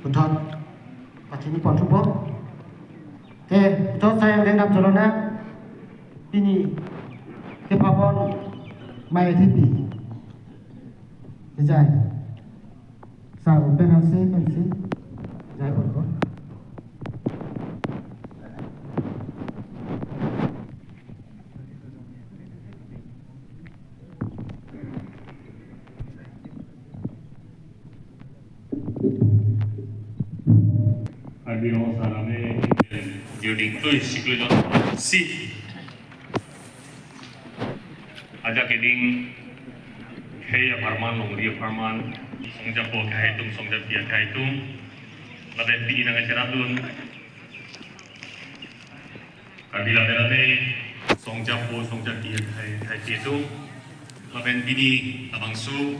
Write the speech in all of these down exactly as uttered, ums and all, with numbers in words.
Puthot pachini pon thupo. Te puthot sai angdeng dam cholona pini kepapon mai thipi. Ejai. Sa open hanse pensi. Jai pon ko. Karbi Rong Asar Amei, building tu siklo jon si. Ajak keding hei aparman, longri aparman, songjapo kehai atum, songjapi kehai atum, lapen pini nangcherapdun Karbi Lammet Amei, songjapo, songjapi kehai, kehai atum, lapen pini labangso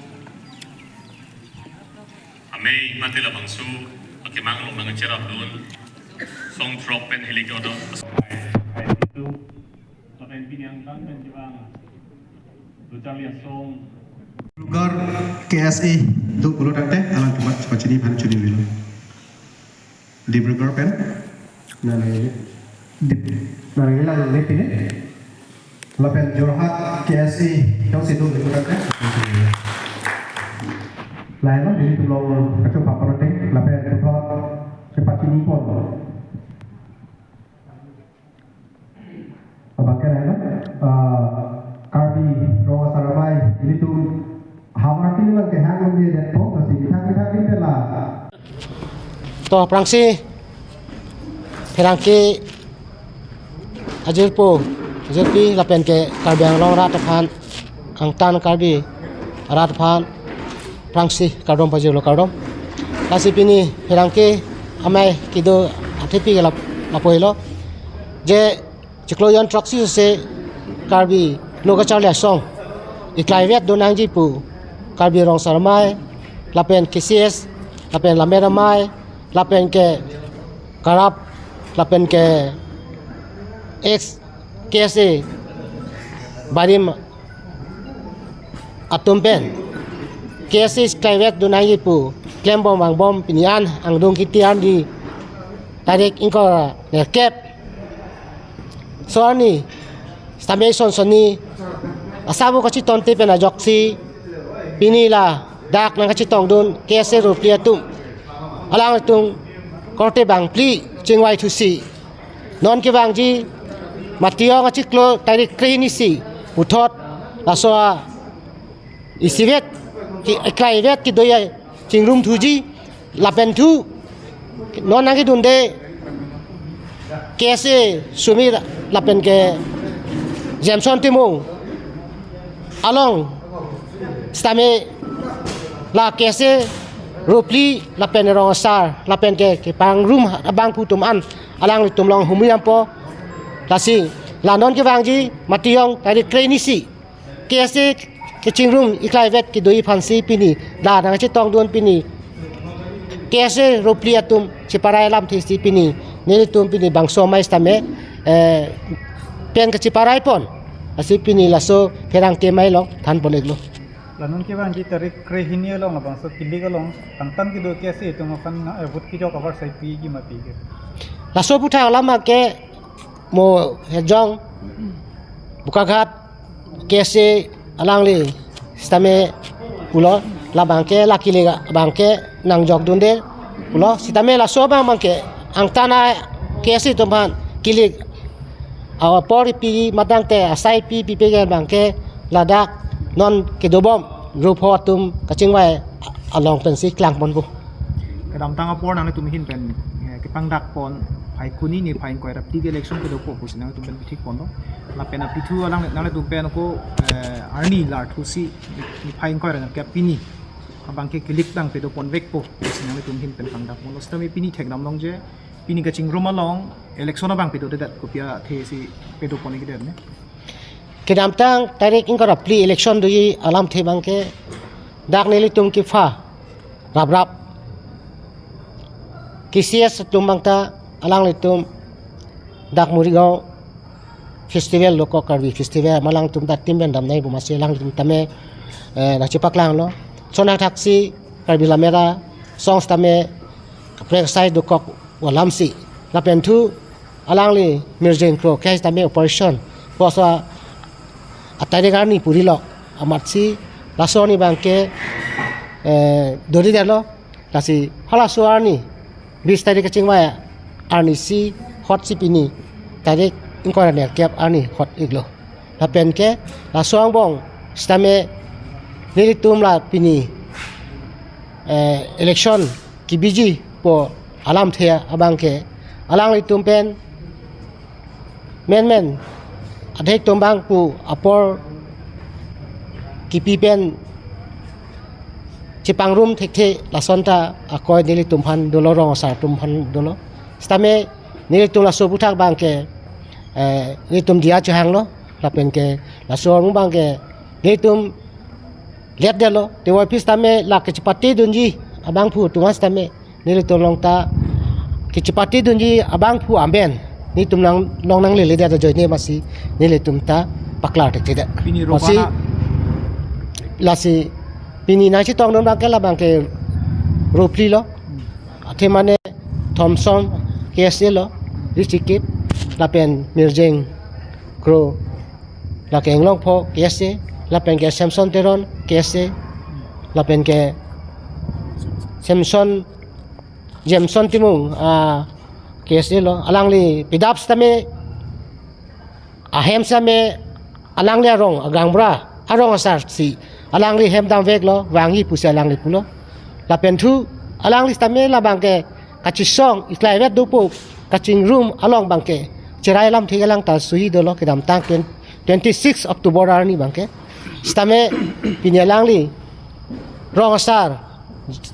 amei mate labangso akemang along nangcherapdun song throk pen hilik odo. Kehai atum, lapen pini angtan pen kevang Lo Charli Asong. Dibrugarh K S A do pulo tangte alang kemat pachini aphan chini bilo. Dibrugarh pen. Nang ini. Dib-, nang ini lang lip ini. Lapen Jorhat K S A jongsi do pulo tangte. Lain lo, ini tuh lo kacung paparote. Lapen puthot si pachini pon. Abang ke lain lo, eh, Karbi Rong Asar Amei ilitum havar tin lang kehang dia det po, masih kita kita kita lah. To aphrangsi pherangke ajirpo, ajirpi lapen ke Karbi Anglong arat aphan, angtan Karbi arat aphan aphrangsi kardom pajirlo, kardom. Lasi pini pherangke amei kedo athipi ke lap-, lapu helo. Je chiklo jon throksi se Karbi Lo Kacharli Asong iklaivet do nangji pu Karbi Rong Asar Amei, lapen K C S, lapen Lammet Amei, lapen ke karap, lapen ke ex K S A barim atum pen K S A iklaivet do nangji pu klembom vangbom pini an angdung kiti arni tarik ingkoi ra nerkep, so arni sitame son sonni asabo kachitonte pen ajoksi pini ladak nangkachetongdun K S A ropli atum, alanglitum korte bangphli chingvai thusi non kevangji Matiyong achiklo tarik krehini isi puthot laso a isivet ke, iklaivet kedo-i achingrum thuji lapen thu non nangkedunde K S A Sumir lapen ke Jameson Timung along sitame la K S A ropli lapen rong asar lapen ke kepangrum abangphu atum an alanglitum along humri dampo. Lasi la non kevangji Matiyong tarik krehini isi K S A kachingrum iklaivet kedo-i aphansi pini la nangchetongdun pini K S A ropli atum cheparai alamthe si pini nelitum pini bangso amei sitame, eh, pen kacheparai pon. Lasi pini laso pherangke amei along than pon-iklo. La non kevangji tarik krehini along labangso kilik along angtan kedo K S A atum aphan, eh, vote kejok avarsai piji ma piji? Laso aphuthak alam ke mo Hirjong Bokaghat K S A alangli sitame pulo, labang ke la kilik abang ke nangjokdunde pulo, sitame laso abang abang ke angtan a K S A atum aphan kilik apor pi matangte asai pi pipe ke abang ke ladak non kedobom rupo atum kachingvai along pensi klang ponpo. Kedamtang apor nanglitum ahin pen, eh, kepangdak pon, phai hini niphai ingkoi ra phli ke election kedopo pusi nanglitum pen pithik ponlo. Lapen aphi thu alang nanglitum pen ako, eh, arni larthu si niphai ingkoi ra nerkep pini abang ke kilik dang pedo ponvekpo pusi nanglitum ahin pen pangdak ponlo. Sitame pini thekdam longji pini kachingrum along election abang pedodedet, kopi athe si pedo pon-ikdetne? Kedamtang tarik ingkoi ra phli election do-i alamthe abang ke dak nelitum kepha raprap K C S atum abang ta alanglitum dak Morigaon festival lo ko, Karbi festival, ma alangtum ta tim pen damnai pu masi alangtum tame, eh, nangchepaklanglo. Sonang thaksi Karbi Lammet Asong sitame kaprek sai dokok alamsi. Lapen thu alangli Mirjeng Kro ke sitame operation puso a-, atarik arni puri lok amatsi laso arni abangke, eh, dori detlo. Lasi halaso arni bis tarik kachingvai arnisi hotsi pini tarik ingkoi ra nerkep arni hot-iklo. Lapen ke laso angbong sitame nelitum la pini, eh, election kebiji pu alamthe abangke alanglitum pen menmen adhek tombang pu apor kipi pen chepangrum thekthe lason ta akoi nelitum aphan dolo, rong asar atum aphan dolo. Sitame nelitum laso aphuthak abangke, eh, nelitum diya chehanglo, lapen ke laso arong abangke nelitum let detlo, tevoiphit sitame la kechepate dunji abangphu atum an sitame nelitum along ta kechepate dunji abangphu amen nelitum nang, along nanglele det ajoine amatsi nelitum ta paklar thekthe det. Pini ro Lasi, bana lasi pini nangchetongdun abangke la abangke ro phli lo. Athe mane Thomson K S A lo, Richikip, lapen Mirjeng Kro, lake Englongpho K S A, lapen ke Samson Teron K S A, lapen ke Samson, Jameson Timung, ah, K S A lo, alangli pidap sitame ahem sitame alangli arong, agaonbura arong asarsi alangli hem damveklo, vangji pusi alangli pulo. Lapen thu alangli sitame la abangke kachesong, iklai vet dopo kachingrum along abangke cherai alamthe alang ta suhi dolo kedamtang twen-, twenty-six October arni abangke. Sitame pini alangli rong asar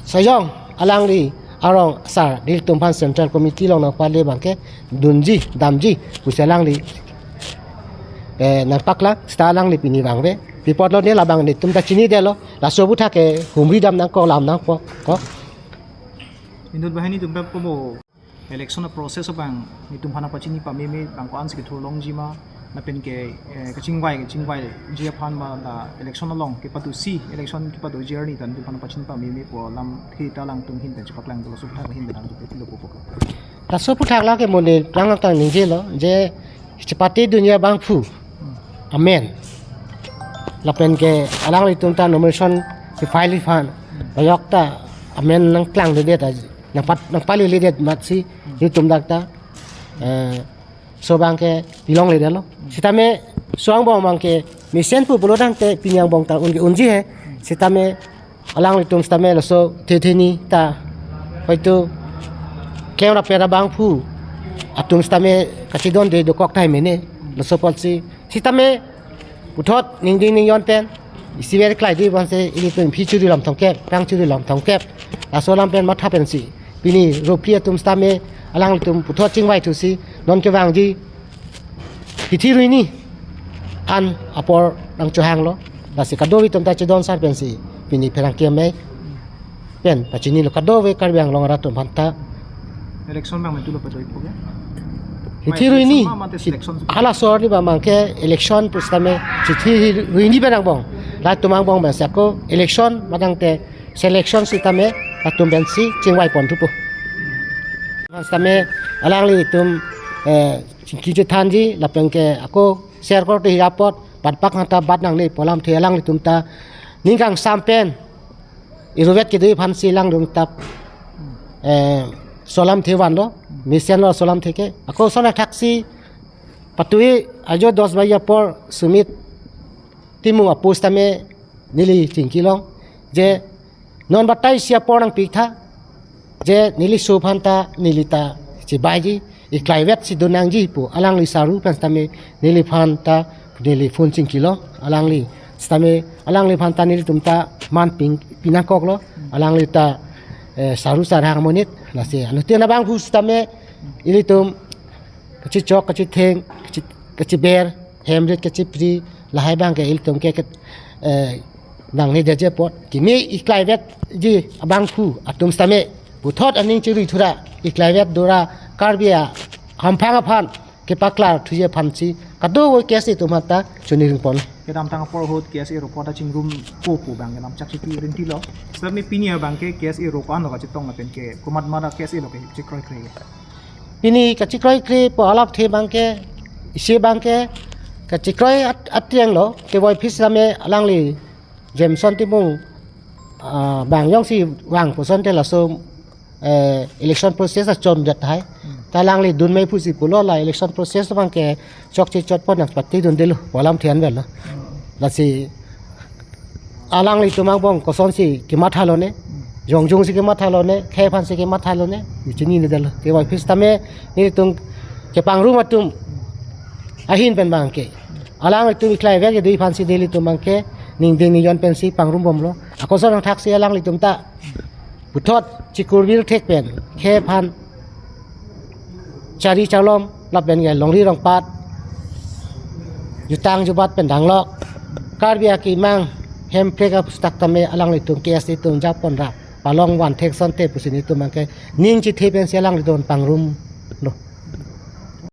sajong alangli arong asar nelitum aphan Central Committee along nangpale abangke dunji damji pusi alangli, eh, nangpaklang, sita alangli pini vangve. Pi apotlo ne labang nelitum ta chinidetlo, laso aphuthak ke humri dam nangkok, lam nangkok, ko. Inut banghini atum pen pomo election a-process abang nelitum aphan pachini pameme abang ko-ansi kethur longji ma, lapen ke, eh, kachingvai, kachingvaiji aphan ma, la election along kepatusi, election kepadoji arni ta nelitum aphan pachini pameme pu alamthe ta alangtum ahin pen chepaklangdun, laso aphuthak ahin pen nangtum pilo popo. Laso aphuthak lake mo ne lang lang ta ningjelo, je chepate dunji abangphu amen, lapen ke alanglitum ta nomination ke-file aphan, ayok ta amen nangklangledet, nangpat, nangpaledet amatsi nelitum dak ta, eh, laso abangke pilongledetlo. Sitame laso angbong abangke mesen pu pulo tangte pini angbong ta un ke unji he. Sitame alanglitum sitame laso thetheni ta hoito klem rapet abangphu atum sitame kachedonde dokok tahai mene, laso apotsi. Sitame puthot ningding ningjon pen isiver klai di bangse ilitum phi churi lam thomkep, pang churi lam thomkep, laso alam pen matha pensi pini ro phli atum sitame alanglitum puthot chingvaithusi non kevangji hithi ruini an apor nangchohanglo. Lasi kadokave atum ta chedon sar pensi pini pherangke amei pen pachinilo, kadokave Karbi Anglong arat atum aphanta. Election abang mentu lo padoi po ke? Hithi ruini. Election ma, mate selection? Halaso arni abangke election pusitame hithi ruini pen angbong, latum angbong pensi ako election ma tangte selection sitame latum pensi chingvai ponthupo. Sitame alanglitum, eh, chingki chethanji lapen ke ako sir korte hira apot bat pak hanta bat nangne pu alamthe alanglitum ta ning kangsam pen iruvet kedo aphansi alangtum ta, eh, laso alamthe vanlo, mesenlo laso alamthe ke. Ako lason athaksi patui ajo dos baji apor Sumit Timung apo sitame neli chingkilong je non batai isi apor nangpitha, je neli so aphanta neli ta chibaiji, iklai vetsi do nangji pu alangli saru pen sitame neliphan ta neli phone chingkilo, alangli sitame alangliphan ta nelitum ta man ping pinangkoklo, alangli ta, eh, saru sarhang amonit. Lasi anuttin abangphu sitame ilitum kachechok, kachetheng, kache-, kacheber, hem rit kachepri, lahai abangke ilitum ke, ke, eh, nangnedetji apot kimi iklai vetji abangphu atum sitame puthot aning chirui thura, iklai vet dora Karbi ahamphang aphan kepaklar thuji aphansi kadokave KSA atum aphanta choningri pon. Kedamtang apor ahut KSA ro apot ta chingrum ko pu abang ke lam chak chipi rinti lo. Sir, ne pini abang ke KSA ro ko-an lo kachetong lapen ke komat mada KSA lo ke chikroikre? Pini kachikroikre pu alapthe abang ke, isi abang ke kachikroi at-, atriang lo, kevoi phis tame alangli Jameson Timung, ah, bang jongsi vang pu asonte laso, eh, election process achon det hai. Ta alangli dun mei pusi pulo, la election process abang ke chokche chot pon nangpatidundelo pu alamthe anvet lo. Lasi alanglitum angbong kosonsi kemathalo ne, jongjungsi kemathalo ne, khei aphansi kemathalo ne, pu chininedetlo. Kevoi phis tame nelitum kepangrum atum ahin pen abang ke, alanglitum iklai vek kedo aphansi nelitum abang ke ningding ningjon pensi pangrum bomlo. Akoson angthaksi alanglitum ta puthot chikurbir thek pen khei aphan chari chalom lapen ke longri longpat, jutang jubat pen danglok, Karbi akemang hemprek apustak tame alanglitum KSA atum japon ra palong van thek asonte pusi nelitum abang ke ning chithe pensi alanglitum pangrumlo.